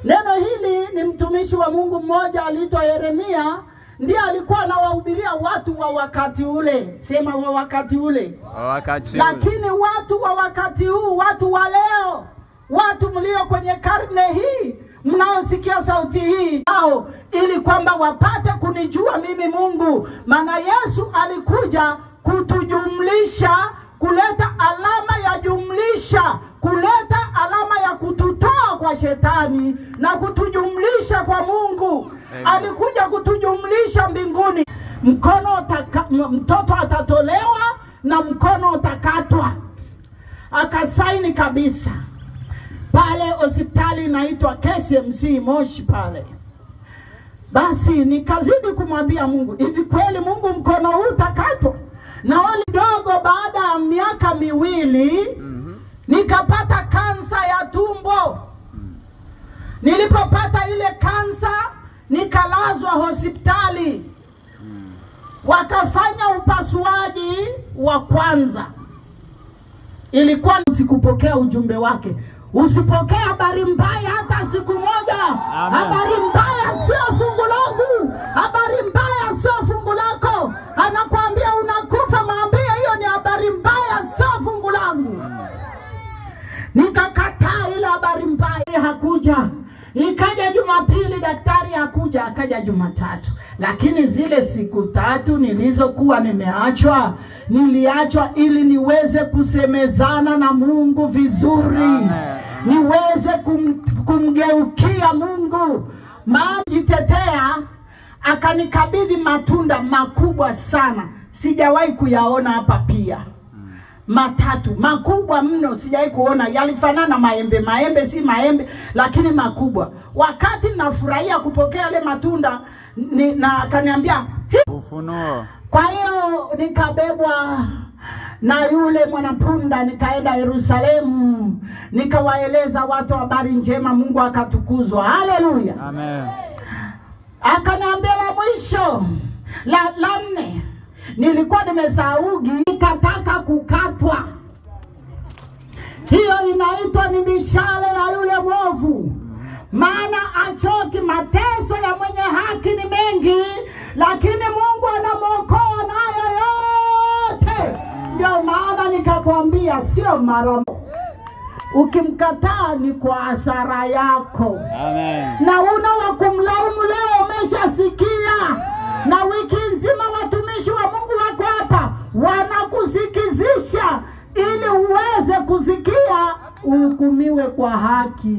Neno hili ni mtumishi wa Mungu mmoja aliitwa Yeremia, ndiye alikuwa anawahubiria watu wa wakati ule. Sema wa wakati ule. Wakati ule. Lakini watu wa wakati huu, watu wa leo, watu mlio kwenye karne hii, mnaosikia sauti hii ao, ili kwamba wapate kunijua mimi Mungu. Maana Yesu alikuja kutujumlisha, kuleta alama ya jumlisha, kuleta alama ya kututoa kwa shetani na kutujumlisha kwa Mungu. Amen. Alikuja kutujumlisha mbinguni. Mtoto atatolewa na mkono utakatwa. Akasaini kabisa pale hospitali inaitwa KCMC Moshi pale. Basi nikazidi kumwambia Mungu, hivi kweli Mungu mkono huu utakatwa? Na wali dogo, baada ya miaka 2 nikapata kansa ya tumbo. Nilipopata ile kansa nikalazwa hospitali. Wakafanya upasuaji wa kwanza. Ilikuwa sikupokea ujumbe wake. Usipokee habari mbaya hata siku moja. Amen. Habari mbaya sio fungu langu. Habari mbaya sio fungu lako. Anakuambia unakufa, mwambie hiyo ni habari mbaya, sio fungu langu. Nikakataa ile habari mbaya, hakuja. Ikaja Jumapili daktari hakuja, akaja Jumatatu. Lakini zile siku 3 nilizokuwa nimeachwa, niliachwa ili niweze kusemezana na Mungu vizuri. Amen. Niweze kumgeukia Mungu. Maana jitetea, akanikabidhi matunda makubwa sana. Sijawahi kuyaona hapa pia. Matatu makubwa mno, sijawahi kuona. Yalifanana maembe, maembe si maembe, lakini makubwa. Wakati nafurahia kupokea yale matunda, na akaniambia Ufunuo. Kwa hiyo nikabebwa na yule mwanapunda nikaenda Yerusalemu, nikawaeleza watu habari njema, Mungu akatukuzwa. Haleluya. Amen. Akaniambia la mwisho, la 4, nilikuwa nimesahau, nikataka kukatwa. Hiyo inaitwa ni mishale ya yule mwovu. Maana achoki, mateso ya mwenye haki ni mengi, lakini Mungu anamuokoa nayo yote. Ndio maana nikakwambia sio mara moja. Ukimkataa ni kwa hasara yako. Amen. Na una wa kumlaumu leo, umeshasikia. Na wiki nzima watumishi wa Mungu wako hapa wanakusikizisha ili uweze kusikia, uhukumiwe kwa haki.